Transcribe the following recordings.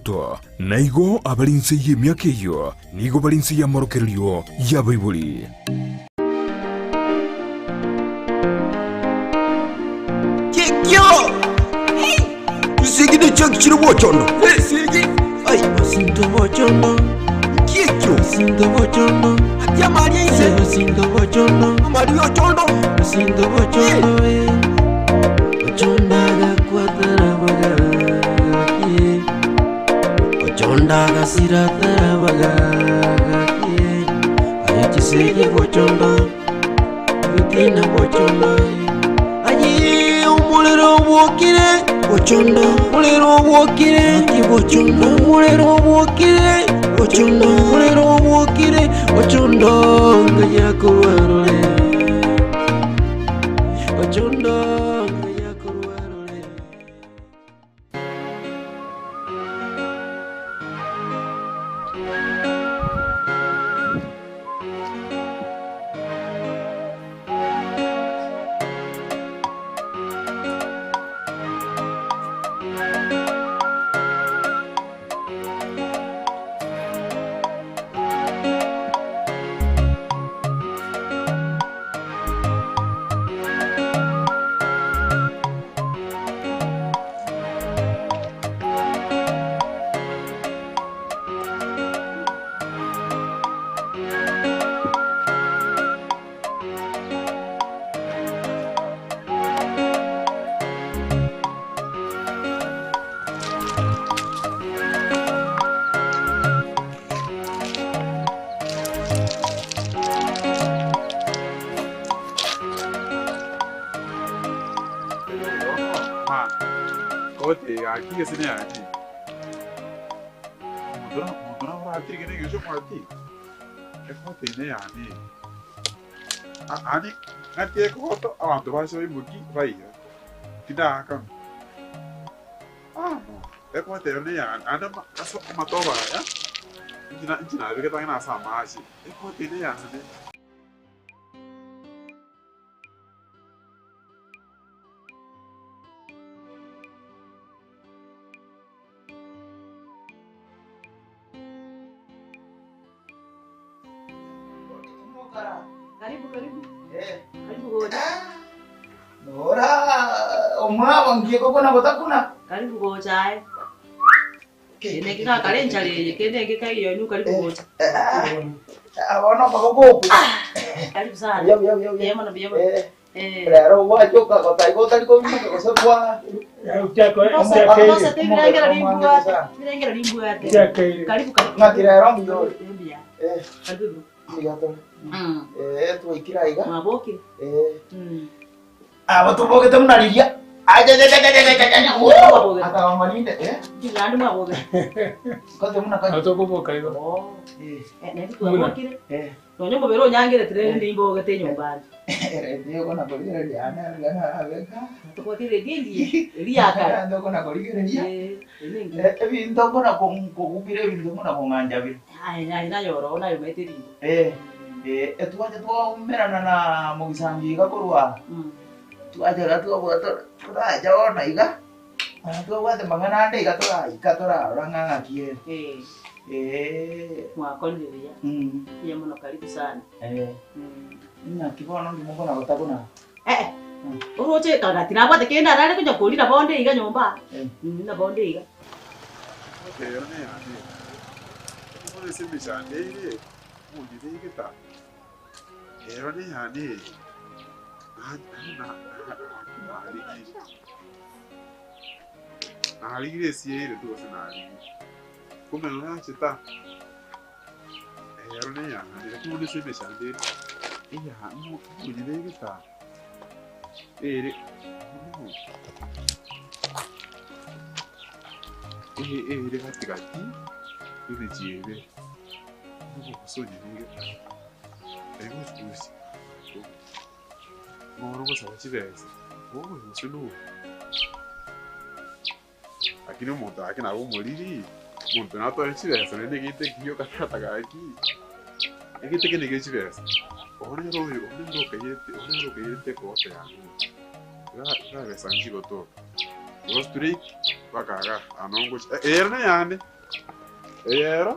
y'abanto, na igo abare inse y'emiaka eyio nigo bare inse y'amorokererio y'abaibori. Kikio! Chisegi ne chiaki chire bochondo. Esegi! Ai, Osinto bochondo, kikio! osinto bochondo, Ati amari aise! osinto bochondo, Amari ochondo! osinto bochondo, eh. Ochondaga kwatara bagaki, ochondaga siratara bagaki, aye chisegi bochondo, bitina bochondo, eh. Aye omurero obwokire, bochondo, omurero obwokire, ati bochondo, omurero obwokire, bochondo, omurero obwokire, bochondo, ngaya korwarore. Ochondo, ngaya korwarore. Ma, kote aki gese ne aki. Omonto na oratiri gene egecho mwati. Ekote ne yane. Ani ng'ati ekogoto abanto bache baimoki baiga. Tindakana. Amo, ekote ero ne yane. Ande ase amatobe aya, inche nabegete ang'e nase amache. Ekote ne yane. Karibu, karibu. Karibu gocha. Ora omwabo ngie kokona gotakuna. Karibu gocha aye. Kene kigakare enchara eye, kende eke kaiyo karibu gocha. Abono bagogoku. Karibu sana. Buya buya buya. Buya mono, buya mono. Eh, Eh. rero gwachoka gotaigo otari koimoka gose kwa Nosa te birengera rimbuate. Birengera rimbuate. Karibu karibu. Ng'aki rero mbuya ore. Mbuya. Eh, Karibu. mbuya tore. Mm. Eh, twaikira iga. Mwabokire. Eh. Mm. Abo tubogete muna riria. Aja ja ja ja ja ja ja. Mwabogete. Akawamalinde eh. Ndigandi mwabogete. Kote muna ka. Atokoboka igo. Oh. Eh. Eh, nedi twabokire. Eh. Nonye mobere onyangire tire ndimbogete nyumbani. Redio kona korigereria ana gana abeka. Tukwatire dingi. Eri yakare. Ndo kona korigereria. Eh, enengi. Eh, ebinto mbona kogubira ebinto mbona kong'anja bire. Ai, ai nayo nayo maite ringo. Eh, eh, etwacha twaumerana na mogisangi iga korwa Mm. twachaga twabwata toracha bono iga twabwate mang'ana ande iga toraika torarora ng'a ng'aki ere. Eh, Eh, mwakorire buya. mm, Buya mono karibu sana. eh, Mm. ng'aki bono ndimo mbona gotakuna. Eh, oroche kagati nabwate kenda arare kunya kurira bonde iga nyomba. Eh. Mm, na bonde iga. Ekote ero ne yane. Ekote ase emechando ere, omonyene egeta. Ero ne yane. Narigire. Narigire esiere tu gose narigire. Kumbe nacheta. Ero ne yane. Lakini bono ase emechando ere. Eya, omonyene egeta. Ere. Ere gatigati emechie ebe. Obogosonya egeta. Egosi. Ng'oro gosaba chibesa. Ogosi nogo. Lakini omonto ake nabo omoriri. Omonto natware chibesa naende egete ekiya okatata gaki. Egete kende gie chibesa. Ogo nere oyo, ogo nere okayete, ogo nere okayete ekote yango. Iga besa nchigotoka. Igo straight mpaka iga ano ngochi. Ere neyande. Eye ero,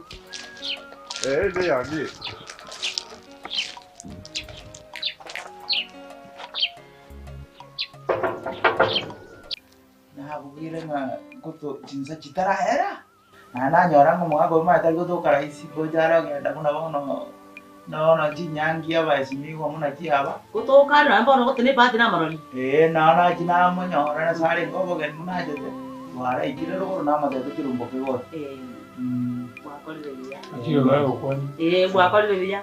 eye neyane eye. Nabugire ng'a goto chinsa chitarahera, naende nanyora ng'a omogaka oyo omanyete tari gotoka rahisi ngocha are ogenda buna bono nono chinyangi abaesimigwa buna chiaba. Gotoka are nonya bono goteba ebahati namarori. Ee, nao nachia namonyora nase arenge obogeni buna achete, twaraikire rogoro namotebia ekerumbo kegocha. Ee, gwakorire buya. Achire bagokwania. Ee, gwakorire buya.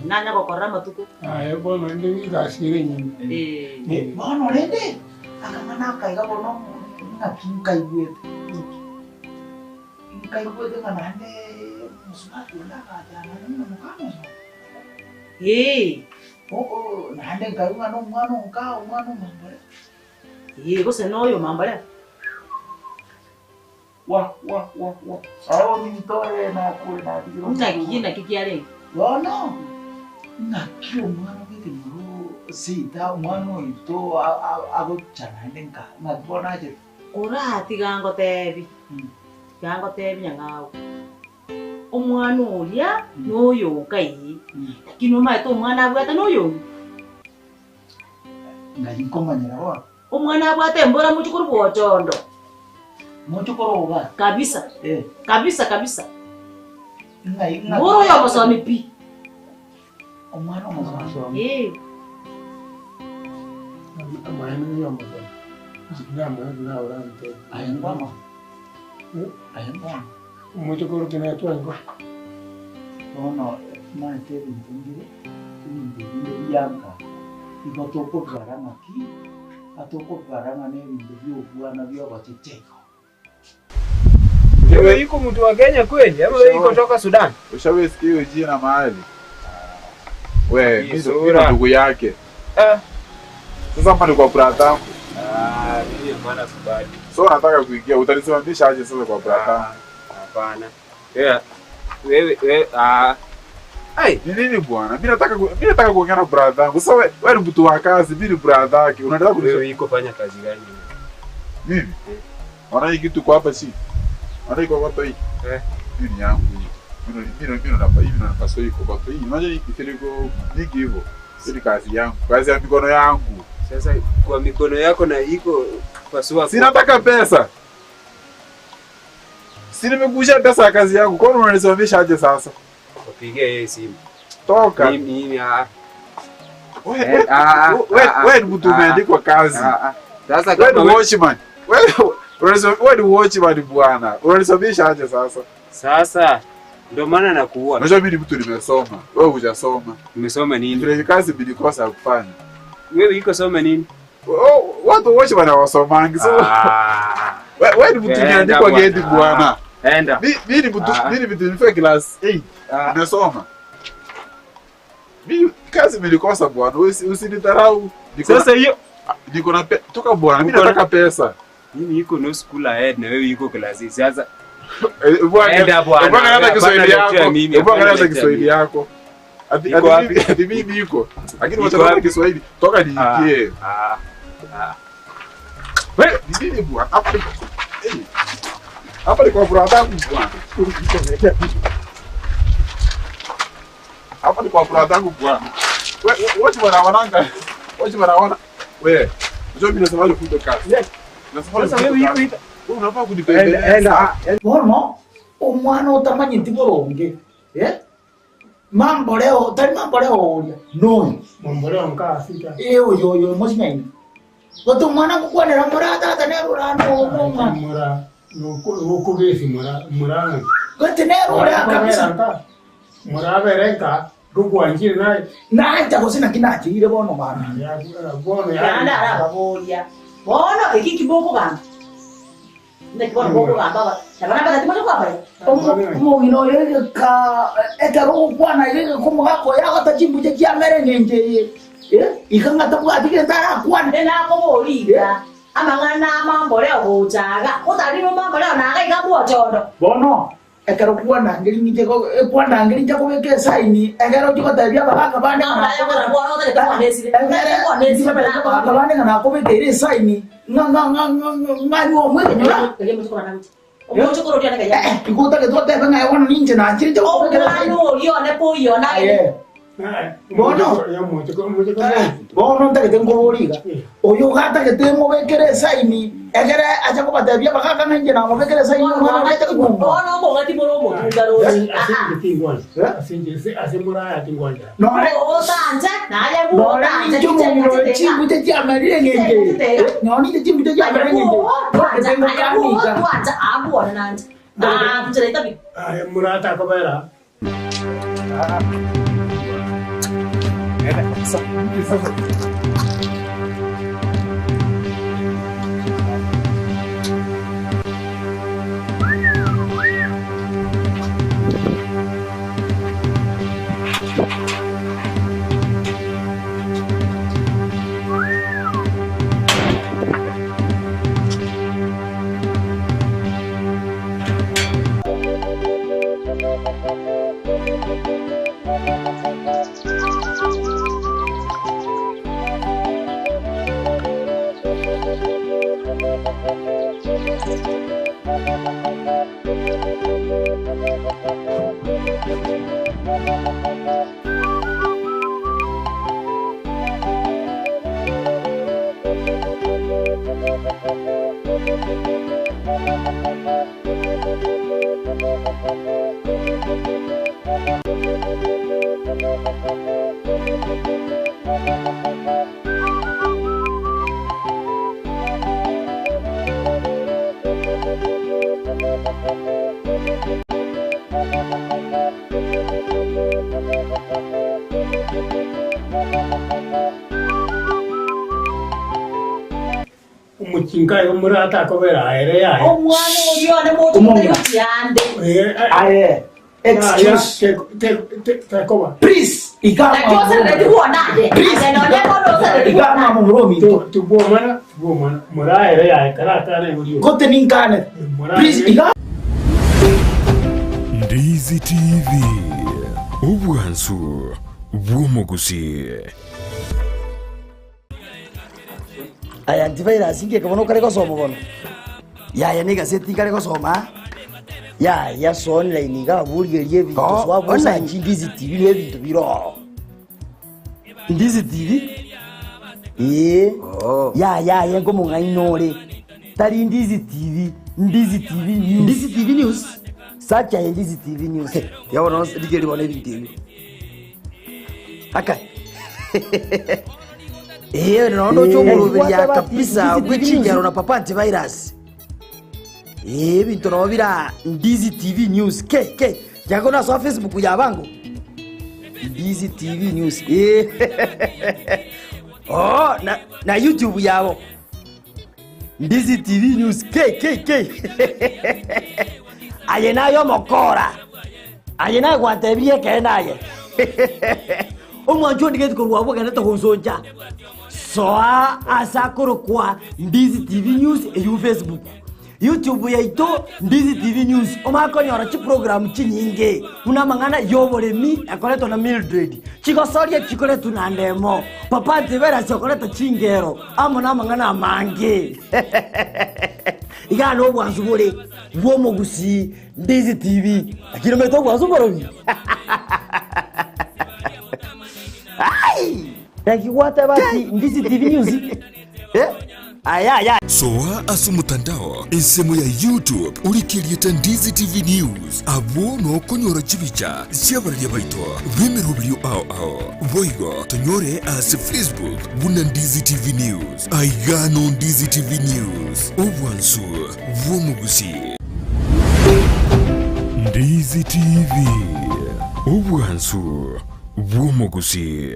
Nanya gokorora amatuko. Aye bono rende egasi ere enyinge. Ee. Bono rende akang'ana akaiga bono ng'aki nkaigwete, nkaigwete ng'a naende omosubati onde agacha naende buna mokamosubati. Ee. Naende nkaigwa ng'a nomwana onka, omwana omambore. Ee, gose noyo omambore. Wa, wa, wa, wa. Aye ominto oye nakure natigire Naki omokungu. naki kiarenge? Bono, ng'aki omwana bw'ekenyoro seita omwana oito agocha naende nka, ng'aki bono achete? Koratiga ngotebi, tiga ngotebi nyang'au, omwana oria noyoka ee, lakini omanyete omwana abwate noyonde? Ng'ai nkomanyera bono? Omwana abwate embora mochukuru bw'ochondo. Mochukuru oga. Kabisa. Eh. Kabisa kabisa. Ng'ai ng'aki. Mbora oyo omosomi pi. Omwana omosomi. Eh. Amaene oyo omosomi. Aye ngwama. Aye ngwama. Omochokoro tinetwa ingo. Bono maete ebinto mbire, ebinto binde bianka, igo tokobibara ng'aki? Atokobibara ng'a nebinto bi'obwana bi'ogochecha igo. Wewe iko mtu wa Kenya kweli ama wewe iko toka Sudan? Ushawesikia hiyo jina mahali? We, Hii mimi sura. ndugu yake. Eh. Sasa hapa ni kwa brother yangu. Ah, mimi hapana kubali. So nataka kuingia, utanisimamisha aje sasa kwa brother yangu? Ah, Hapana. Wewe wewe wewe ah. Ai, Ni nini bwana? Mimi nataka mimi nataka kuongea na brother yangu. Sasa wewe wewe ni mtu wa kazi, mimi ni brother yake. Unataka wewe kunisha iko fanya kazi gani? mimi? Ona hii kitu kwa hapa si. Ona hii kokoto hii. Eh. Hii ni yangu hii. Mimi mimi mimi napa hivi na napaswa hii kokoto hii. Unajua hii kitu nyingi hivyo. Hii ni kazi yangu, kazi ya mikono yangu. Sasa kwa mikono yako na iko pasua. Si nataka pesa. Si nimekushia pesa ya kazi yangu. Kwa nini unanisimamisha aje sasa? Wapigie yeye simu. Toka. Mimi mimi ah. Wewe Eh, ah, wewe ah, wewe ni mtu ah, umeandikwa kazi. Ah, ah. Sasa Wewe ni kama wewe watchman. Wewe wewe ni watchman bwana. Unanisomesha aje sasa? sasa ndio maana nakuua. Unajua mimi ni mtu nimesoma. Wewe hujasoma. Umesoma nini? Vile kazi nilikosa ya kufanya. Wewe iko soma nini? Oh, Watu watchman hawasomangi. So Ah. wewe wewe ni mtu Enda umeandikwa bwana. gate bwana. Enda. Mi- Mimi ni mtu Ah. mimi ni mtu nilifika class 8. Ah. Nimesoma. Mimi kazi nilikosa bwana. Usi- Usinidharau. Niko na Sasa hiyo niko na pe- toka bwana. Mimi Uko na- nataka pesa. mimi iko no school ahead na wewe iko class six. Sasa Eh, bwana, Enda bwana. hebu angalia hata Hapana Kiswahili lecture yako. mimi, Hebu angalia hapana hata lecture Kiswahili mimi. yako. Ati Iko ati wapi? mimi ati mimi iko. Lakini Iko wacha kwanza wapi? Kiswahili. Toka niingie. Ah. Ah. Wewe ni nini bwana? Hapa ni Eh. Hapa ni kwa brother yangu bwana. Hapa ni kwa brother yangu bwana. Wewe wote wanaonanga. Wote wanaona. Wewe. Unajua mimi nasema nifute kazi. Nasema Sasa wewe nifute iko kazi. Wewe unafaa kunipembeleza. Enda. Bono omwana otamanyeti boronge eh? Mamboleo tari mamboleo oria noyo Momboleo nkaa sita. eh oyo oyo mosinyaini gote omwana ngokwanera mora tata nerora nomwana Mura nokubesi mura mura. gote nerora kabisa Mura berenka rugwanjire naye. nacha gose naki nachirire bono bana Ya bono ya. Yanda arababoria. Bono eki kibokogamba. Naki bono bokogamba ba. Nabana batati mono kwabare. omogina oyo egeka ekero ogokwana egeka omogaka oyo agota chimbuche chiamere ng'enche eye iga ng'atabwati gento arakwane Nde nakoborira. Amang'ana amamboleo gochaga. Otari no mamboleo naga iga bwochondo. bono ekero kwanangeri ng'inche kwanangeri nche kobeka esaini ekero chigotebia abagaka bande ng'a Nayo kora bwono otari kwonesire. ekere abagaka bande ng'a nakobekeire esaini ng'a ng'a ng'a ng'a ng'anywa omwekenyora Ege muchukura naguchi. Omochokoro oria one kaiya. Igo otagete otebe ng'a bono ninche nanchire inche gokobekera esaini. Omwana oria one boiyo one Aye. Bono, bono ntagete nkoborie iga, oyo iga atagete mobekere esaini egere ache kobatebia abagaka ng'a inche namobekere esaini omwana oria ache konyuomwa. Bono omong'ati more omotunga roche. Nore Otanche, naye nore bw'otanche, ninche omong'ina oyo chimbuche chiamerire eng'encho eye, nonye ninche chimbuche chiamerire eng'encho eye, ntagete ngokane iga. Omochinga aye omore atakobera ere yaye. Omwana oria one moche Omong'ina. gotari gochia ande. Aye, excuse. Tekoba. Please, iga Naki oserereti bwona aye. Please, Aye nonye bono oserereti iga bwona. mwamomura ominto. Tibwomana, tibwomana. Mora ere yaye karakane igoro. Gote ninkane. Please, iga Ndizi TV, obwansu bw'omogusii. Aya antivirus ngeke bono okare gosoma bono? Yaya na egaseti nkare gosoma aa? Yaya so online iga abwo origererie ebinto Oh, so abwo online. osachi Ndizi TV na ebinto bire ororo. Ndizi TV? Ee. Oh. Yaya aye nkomong'aini ore. Tari Ndizi TV, Ndizi TV News. Ndizi TV News? Search aye Ndizi TV News. Tiga bono rigereria bono ebinto ebio. Aka. Ee, nono ndoche omoroberia kabisa bwe chingero na papa antivirus. Ee, ebinto nabo bira Ndizi TV News. Ke, ke, tiga nasoa Facebook ya bango. Ndizi TV News. Ee. Oh, na, na YouTube yabo. Ndizi TV News. Ke, ke, ke. Aye naye omokora. Aye naye gwantebirie ekeene aye. Omwancho ondigeti korwa abwo ogendete gonsoncha. Soa ase akorokwa Ndizi TV News eywo Facebook. YouTube yaito Ndizi TV News omanye konyora chiprogram chinyinge buna amang'ana y'oboremi ekoretwa na Mildred, chigosoria chikoretwa na Ndemo, Papa Antivirus okoreta chingero amo namang'ana amange. Igaa nobwansu bore bw'omogusii Ndizi TV. Lakini omanyete obwansu mborobi? Ai! Naki gwateba ati Ndizi TV News? Eh? Aya aya. Soa ase omotandao ensemo ya YouTube orike erieta Ndizi TV News abwo nokonyora chibicha chi'abararia baito b'emeroberio ao ao. Boigo tonyore ase Facebook buna Ndizi TV News. Aiga no Ndizi TV News, obwansu bw'omogusii. Ndizi TV, obwansu bw'omogusii.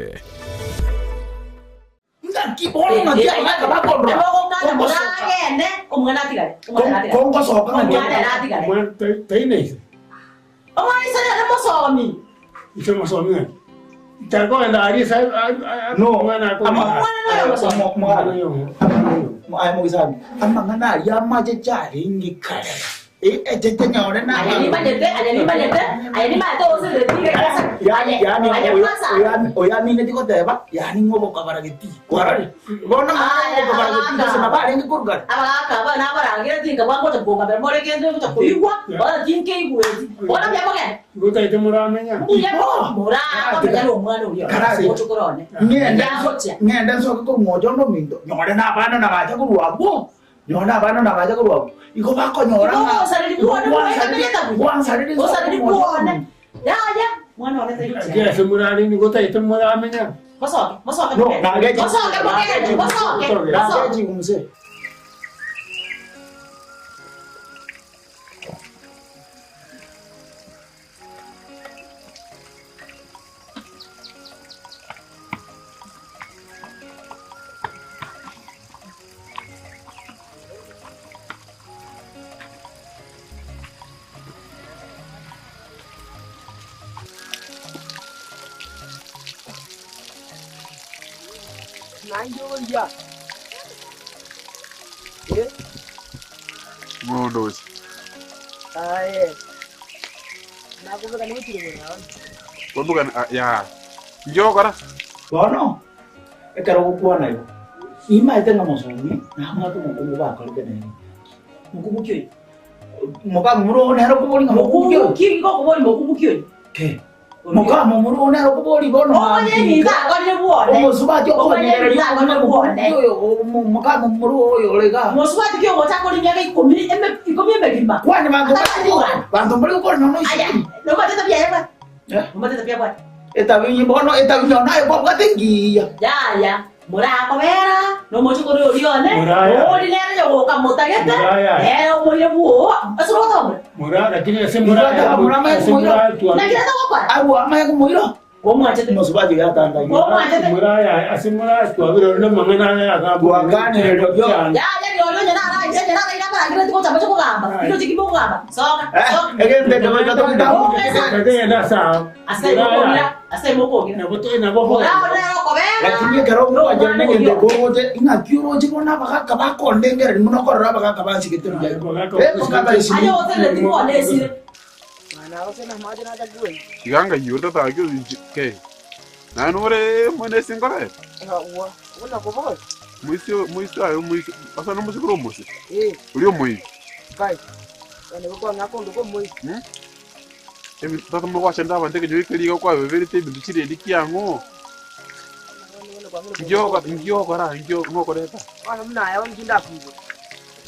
Ngaki bono ngaki abagaka bakondora Nabo kongosoka. muragende omwana atigare omwana atigare Kongosoka ngaki omwana ere atigare Omwana taina ise. omwana ise nere mosomi Ise mosomi ng'aki. Takoenda aria ase No, omwana akogenda. Omwana noyo mosomi. Aye mogisabi amang'ana aria amache charenge kare. Eche nyore na Aye nimanyete, aye nimanyete, aye nimanyete ogoserereti iga kwanza. Yani, Aye, yani, aye oyo- kwanza. oyo- oyo amineti goteba yani ng'obokabara getii kwarari bono Aya, ng'obokabara getii abagaka. gose nabo arenge korugara Abagaka aba nabarangire tinka bwangocha kongambera more kende ngocha koigwa, bono tinkeigweti. Bono mbuya mogende. Gotaete moramenya. Mbuya moramenya na omwana oria. Karari. Gocha korone. ng'ende Yagochia. ng'ende nsoke korwa ondo ominto nyore na abana nabacha korwa abwo nyore na abana nabacha korwa abwo igo bakonyora Igo ng'a- osareri bwone, bwone, bwone. gwansareri nsoke Osareri korwa ocho bwone. ominto. Yaya, mwana one tari gochia. Kiase morare nigo otaete moramenya. Mosoke, mosoke No, mogende. nagechi- Mosoke mogende, mosoke, mosoke. Nagechi mzee. Morondoche. Kwamboka ya. Njokora. Bono, ekero ogokwana igo, nimaete ng'a mosomi nabwate omokungu bakorete nere. Mokungu ki oyo? Mokamomura oo nere okobori ng'a mokungu ki Mokungu oyo? ki ngokobori mokungu ki oyo? Ke. Mokamomura oo nere okobori bono Omanye ebinto akorire bwone. Omosubati Omanye okonyereria ebinto akorire mokungu bwone. ki oyo, mokamomura oyo ore igaa. Mosubati ki ogocha akore emiaka ikomi eme ikomi emegima. Kwani banto Atabwati kogana. banto mbari gokora nonya Aya, isiko. nomanyete tabia yaye bwana. Eh? Nomanyete tabia bwana. Etabi bono etabi nonya naye kwabwate engiya. Yaya, morakobera nomochokoro oria one, Moraya. ori nere yogoka motagete, Moraya. nere omoire bwoa, ase ogotomora. Mora lakini ase Igo ataba mora amaye ase komoira. mora twa- Naki togokora? Agwo amaye komoira. Omwanchete. Omosubati oyo atandaire. Omwanchete. Mora ase mora twabire namang'ana aya agambwa. Twakanire riorio. Yaya rirorio onye naraire, onye naraire abarangire tigocha moche kogamba. Indoche ki mokogamba? Soka, soka. Egento eke goika togenda Tagenda sawa. Ase mokogira, ase mokogira. Nabo to nabo Morao nere okobera. Lakini ekero omwanchani negento okoroche ing'aki oroche bono abagaka bakondengereri mono okorora abagaka basigete buya. Aye otereti bwone esire. Iga ngaiyo ntatake ke. Naye nore mwene ase nkore. Moisi moisi aye omoisi asa nomosi kore omosi. Oria omoibi. Hmm? Ebi tata mogwachanda abanto ekenyoro ekeri iga kwabeberete ebinto chiredi kiang'o. Ngioka ngiokora ngio ngokoreta.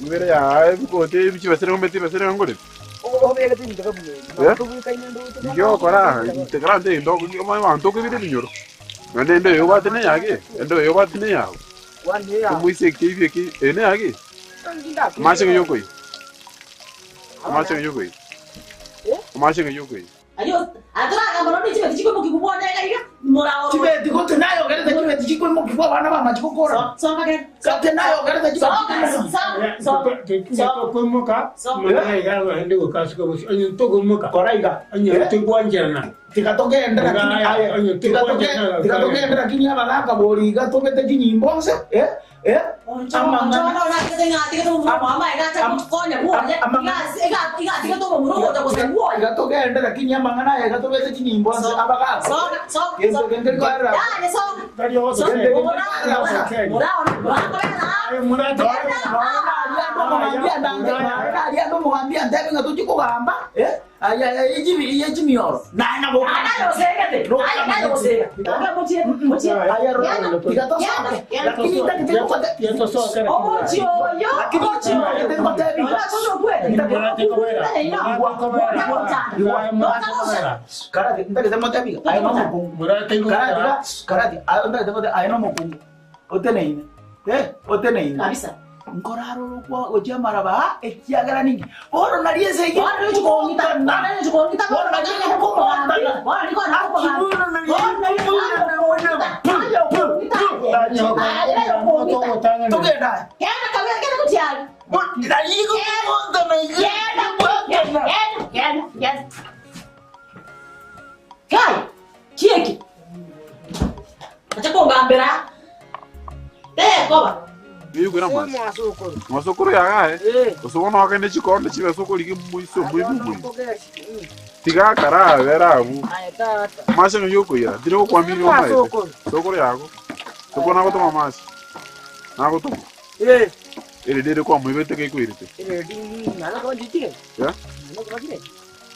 Mibere yaye ebikote ebi chibesere ngomete ebesere ngorete. Ngiokora ntekera nte ndo omanye abanto okebire ebinyoro. Naende endo eye obwate neyake, endo eye obwate neyao. Omoisia ekeibi eke eye neyake? Amache ng'ai okoiywa? Amache ng'ai okoiywa? Amache ng'ai okoiywa? Aye atoragamba nonya chibeti chikoimokigwa bwone iga iga, morao. Chibeti gote nayogerete chibeti chikoimokigwa abana bamache gokora. Soka genda. Gate nayogerete chibeti Soka, soka, soka. Tokoimoka mang'ana iga abande gokasuka gose onye tokoimoka Kora iga. onye tigwancherana. Tiga togende lakini aye tiga togende tiga togende lakini abagaka bori iga tobete chinyimbo nse eh eh amang'ana tiga togende lakini amang'ana aya iga tobete chinyimbo nse abagaka gento gende rikoerera aria ande omogambi antebe ng'a tochie kogamba eh aya eye chimioro naye nabo tiga tosoke lakini ntagete karati ntagete motebi aye nomokungu karati karati aye ntagete motebi aye nomokungu oteneine eh oteneine Kabisa. nkorarorokwa gochia amaraba aa ekiagera ninki bono nari ense eyio togenda Kai, chieki. Acha kungambira. Tekoba. Nigo amache. Mwasokoro. Mwasokoro yagae. Eh. Gose bono ogende chikonde chibesa okorigi moise omoibi omoibi. Kogeshi. Tiga akara abere abwo. Aye tata. Amache ng'ai okoira. Tiri gokwamiria omaete. Mwasokoro. Sokoro yago. Sokoro nagotoma amache. Nagotoma. Eh. Ere rere kwamoibete gekoirete. Ere nana ko nditire. Yeah? Nana ko bakire.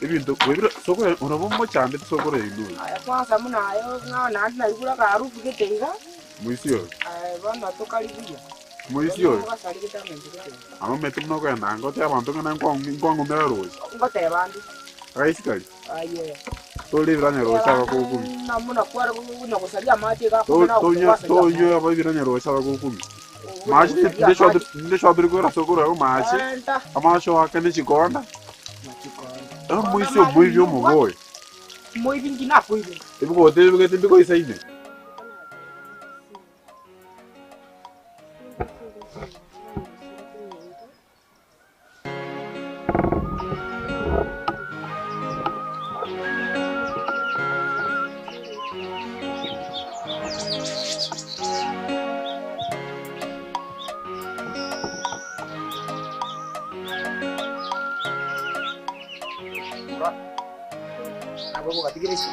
Ebinto kwebire sokoro onabo mochandete sokoro yaino oyo. Aya kwanza muna ayo ng'a nandi naigura karufu gete iga. Moisi oyo. Aye bono tokaribuya. Moisi oyo. Gasari gete amenje gete. Amamete buna okogenda ngote abanto ng'a nkwang'umera roche. Ngoteba ndi. Akaisikari. Aye. Tore ebiranya roche abakogokumi. Na muna kware kuna gosaria amache ga Tonywe aba ebiranya roche abakogokumi. Mache ndesho kwera sokoro yago mache. Amache oakane chikonda. Moisi omoibi omogoye. Moibi ngina koibe. Ebigote ebigete mbikoisaine. Nabo bogatigire isi.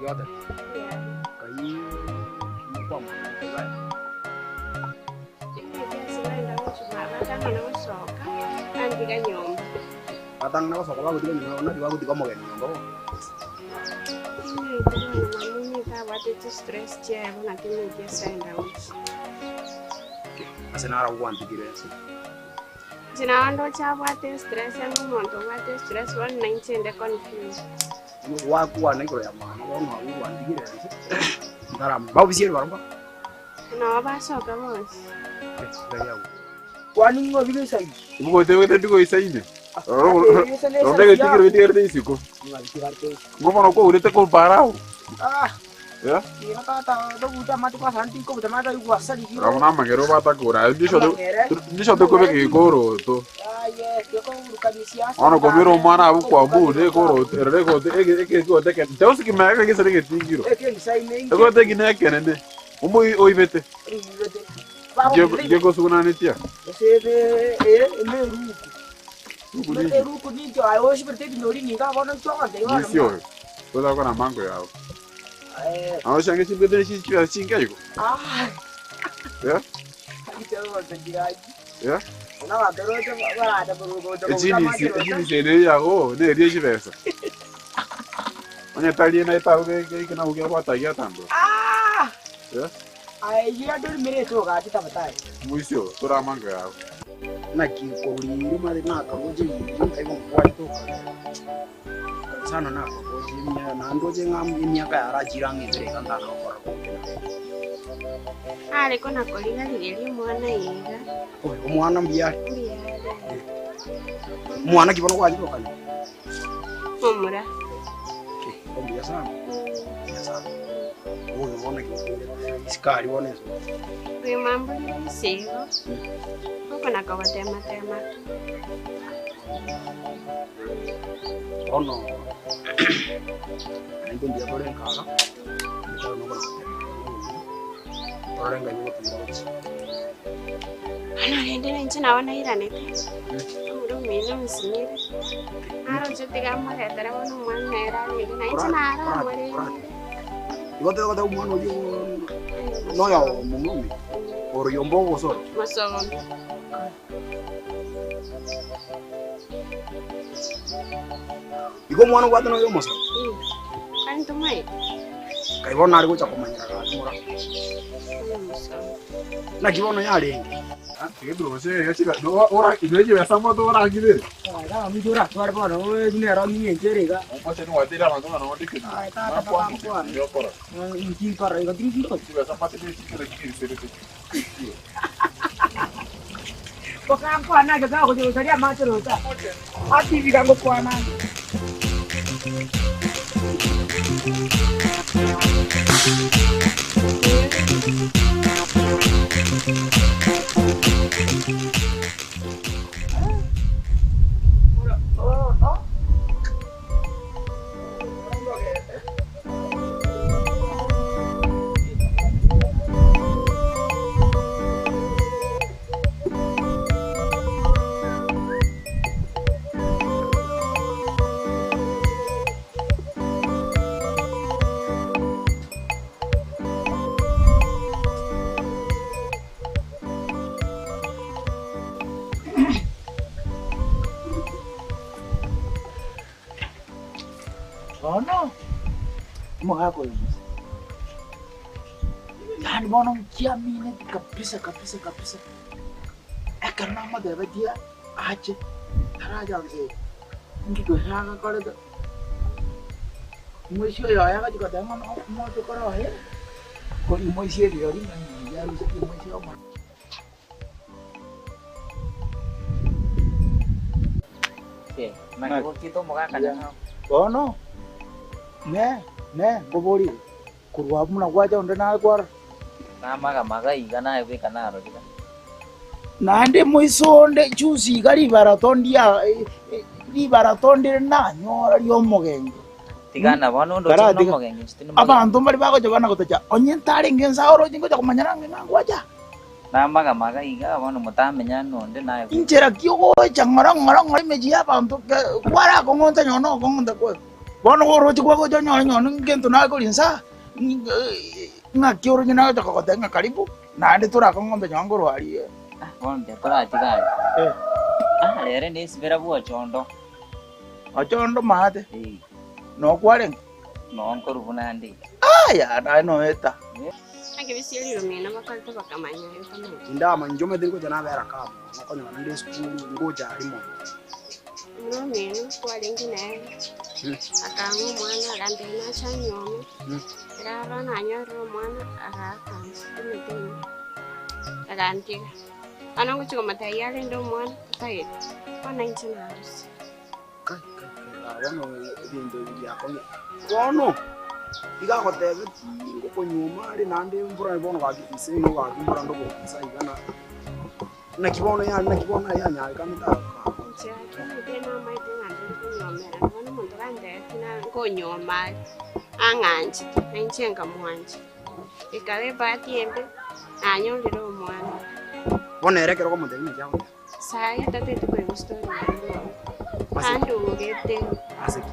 Yote. Kai kwa mwa. Andiga nyomba. Batang na gosoka bagutiga nyomba nari bagutiga omogeni nyomba bo. Tabwate stress chiabo naki ngiesenda uchi. Ase nara gwantigire ase. Chinaondo chabwate stress yangu omonto obwate stress bono nainche nde confused. Gwakwana igoro ya mwana bono abwo gwantigire ase. Ndarama. Babisiere baromba. Nabo basoka bonsi. Kwani ngo bige sai. Ebigote ebigete mbikoisaine. Ronde getigire getigerete isiko. Ngobono kwaurete komparao. Ah. Yeah? Ira tata toguta matu kwa santi ko butamata igwasari. Rabo namagero batakora. Ndisho tokobeka ikoroto. Aye, keko urukanisia. Ono komira omwana abo kwambu nekoroto erere kote ekegote eke teusikimeka gesere getingiro. Eke ngisaine. Egote ginekenene. Omo oibete. Gegosugunanetia. Sebe eh emeruku. Ruku ninki? Emeruku ninki ayo shibirte binori ninga bono chonde yono. Moisi oyo. Tozakora mango yao. Eh. Aho shange chimbete chichira chingaiko. Ah. Yeah? Itewo ndiraji. Yeah? Ona batoroche barata borugo. Echinisi echinisi ene yago nerie chibesa. Onye tarie na etago geke na ugia bwatagia tando. Ah! Yeah? Aye, ira ndori mere toga titabatai. Moisi oyo tora mango yao. Naki koruri mare na kagoje ngai gwaito. Sana na kagoje mya na ndoje ngam imyaka yarachira ng'ebere kanda na okora gokena. Are kona korigarigeria omwana iga. Oyo omwana mbiyare. Mbiyare. Omwana ki bono gwachirokana. Momura. Mbuya sana. Mbuya sana. Oyo bono ki isikari bono eso. Uyu mamburi isigo. Huko nakabatema tema. Bono. Nainte mbuya tore nkaga. Ndikaro nokora. Tore ngai gotumira gochi. Ano rende ninche nabo nairanete. Omura omino onsinyire. Aroche tiga moretere bono omwana ere arende nainche naramorendire. Igo tete omwana oyio noyo momome. Oro yombo gosoro. Mosomi. Igo omwana obwate noyo omosoro. Kwani tomaete? Kai bono are gocha komanyera gaki mora. Omosomi. Naki bono yarenge. Ora chibesa moto orangire. Ara mujura tware bono nero ng'enche iga. Omoche niwatire abanto ng'a nondike. Aye tata bakwana. Yokora. Nkinkora igo tinkindo. Chibesa mate chikere kiriserete. Bakankwana ke ga go saria amache rota. Ati biga ngokwana. Bono omogaka oyo Musa, yaani bono nkiamineti kabisa kabisa kabisa, ekero namotebetie ache, taracha gose inki gose agakorete, omoisia oyo oye agochi goteba ng'a omochokoro oye, kori omoisia rirorio ng'a inche arusetie omoisia omonene. Bono ne ne nkoborie, korwa abwo buna gwacha onde nare kwarora? Naende moiso onde juzi iga ribarato ndia ribarato ndire nanyora ri'omogenge. Karatiga abanto mbare bagocha bana gotacha, onye ntarenge inse oroche ngocha komanya ng'a ngwacha. Namagamaga iga bono motamenya nonde naye bweka. Inchera ki ogocha ng'ora ng'ora ng'ora emechie y'abanto kwarakong'onta nonye nokong'onta kwaye. Bono oroche kwagocha onyore nonye ngento nare koria inse aa, ng'aki oroche nagocha kogotebia ng'a karibu, naende torakong'onte nonye nkorwa aria. Bono ndiria toratiga aria. Ah, rero nesibera bw'ochondo. Ochondo maate? Noo kwarenge? Noo nkorwa buna nde. Aya, naye noeta. Naki rirumi bakorete bakamanya aye otamanyeti. Tindamanya, inche omanyete ngocha nabera kamo, nokonyora ninde esukuru, ngocha aria mono. Omwana omino kwarenge nere, akang'a omwana agantebia nache anyuome, ekero arora nanyorire omwana agaaka inse emete ime, agantiga. Bono ngochia komotebia arende omwana, tatageti, bono inche narusia. Kai, kai, kai, aa bono ebinto ebi biakong'ire. Bono, iga agotebetie ngokonyuoma are naende mbura bono gaki ise nigo gaki mbura ndobosa iga na naki bono ya naki bono yanyarekanete aa. Inche gaki omanyete namaete ng'a ndiri konyuomera, bono omonto gantebetie na nkonyuoma are, ang'anchete, na inche nkamwancha. Ekaba ebahati embe, nanyorire omwana. Bono ere ekero okomotebia naki agoteba. Saai tatete koigwa story yaye bono. Andogete. Ase ki?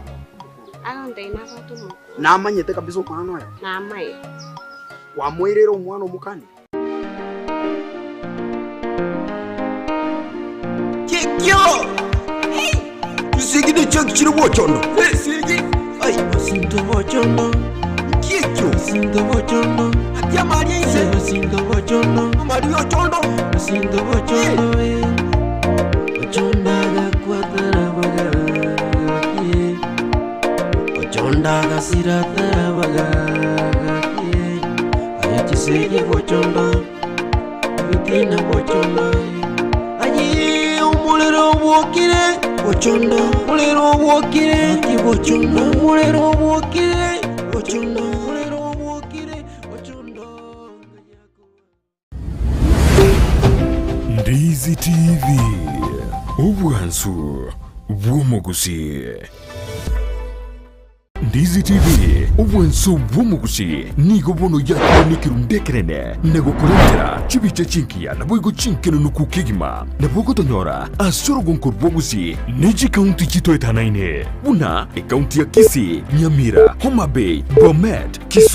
Agontebia nabwate omokoro. Namanyete kabisa omwana oyo? Namaete. Kwamoireire omwana omokani? Kikio! Chisegi nechiaki chire bochondo. Esegi! Ai, Osinto bochondo, Kikio! osinto bochondo, Ati amari aise! osinto bochondo, Amari ochondo! osinto bochondo, eh. Ochondo agakwatara bagaki, ochondo agasiratara bagaki, aye chisegi bochondo. Ebitina bochondo Aye omorero obwokire bochondo Omorero obwokire Gaki bochondo Omorero obwokire bochondo Omorero obwokire bochondo Ndizi TV, obwansu bw'omogusii. Ndizi TV, obwanso bw'omogusi, nigo bono yakire nekerundu ekenene na gokorentera chibicha chingiya naboigo chinkenenuku kegima. Nabo ogotonyora ase orogonko rw'obogusi ne chikaunti chitoetanaine buna ekaunti ya Kisii, Nyamira, Homa Bay, Bomet, Kisumu.